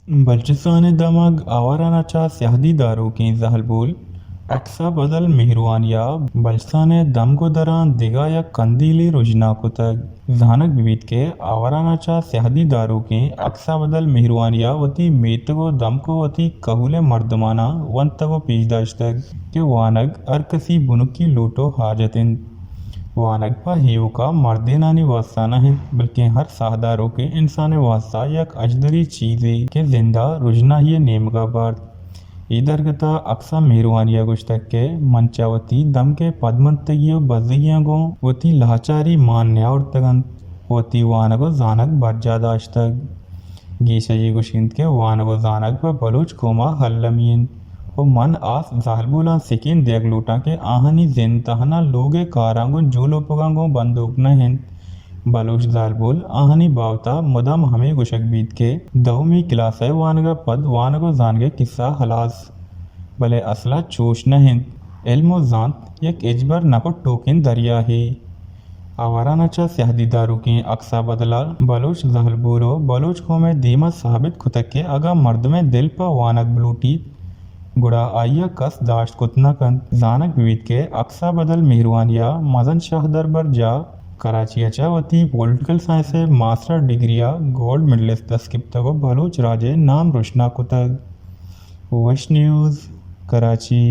بلوچستان ءِ دمگ آواران ءَ چہ سیاہدی داروکیں زہلبول عکس ءَ بدل مہروانی ءَ بلوچستان ءِ دمگ ءُ دراں دگہ یک کندیلے رژنا کتگ۔ زانگ بہ بیت کہ آواران ءَ چہ سیاہدی داروکیں عکس ءَ بدل مہروانی ءَ وتی میتگ ءُ دمگ ءُ وتی کہول ءِ مردماناں ونتگ ءُ پیش داشتگ کہ وانگ ہر کسی بنکی لوٹ ءُ حاجت اِنت۔ وانگ پہ ایوک ءَ مردینانی واستا نہ اِنت، بلکیں ہر ساہداروکیں انسان ءِ واستا یک اژدری چیزے کہ زند ءَ رژنائی ءِ نیمگ ءَ بارت۔ اے درگت ءَ عکس ءَ مہروانی ءَ گوشتگ کہ من چہ وتی دمگ ءِ پدمنتگی ءُ بزگیاں گوں وتی لاچاری مان نیاورتگ اَنت، وتی وانگ ءُ زانگ برجاہ داشتگ۔ گیش ءَ اے گوش اِنت کہ وانگ ءُ زانگ پہ بلوچ قوم ءَ المی اِنت ءُ من آس زہلبولاں سکین دیگ لوٹاں کہ آہانی زند تہنا لوگ ءِ کاراں گوں جولوپگاں گوں بندوک نہ اِنت۔ بلوچ زہلبول آہانی بابت ءَ مدام ہمے گوشگ بیت کہ دومی کلاس ءِ وانگ ءَ پد وانگ ءُ زانگ ءِ کسہ ہلاس، بلے اسل ءَ چوش نہ اِنت۔ علم ءُ زانت یک ہچبر نہ پٹوکیں دریاہے۔ آواران ءَ چہ سیاہدی داروکیں عکس ءَ بدل ءَ بلوچ زہلبول ءُ بلوچ قوم ءِ دیم ءَ ثابت کتگ کہ اگاں مردم ءِ دل پہ وانگ بلوٹیت، گڑا آئی ءَ کس داشت کت نہ کنت۔ زانگ بہ بیت کہ عکس ءَ بدل مہروانی ءَ مزن شہدربر جاہ کراچی ءَ چہ وتی پولیٹیکل سائنس ءِ ماسٹر ڈگری ءَ گولڈ میڈلسٹ دست گپتگ ءُ بلوچ راج ءِ نام روشنا کتگ۔ وش نیوز، کراچی۔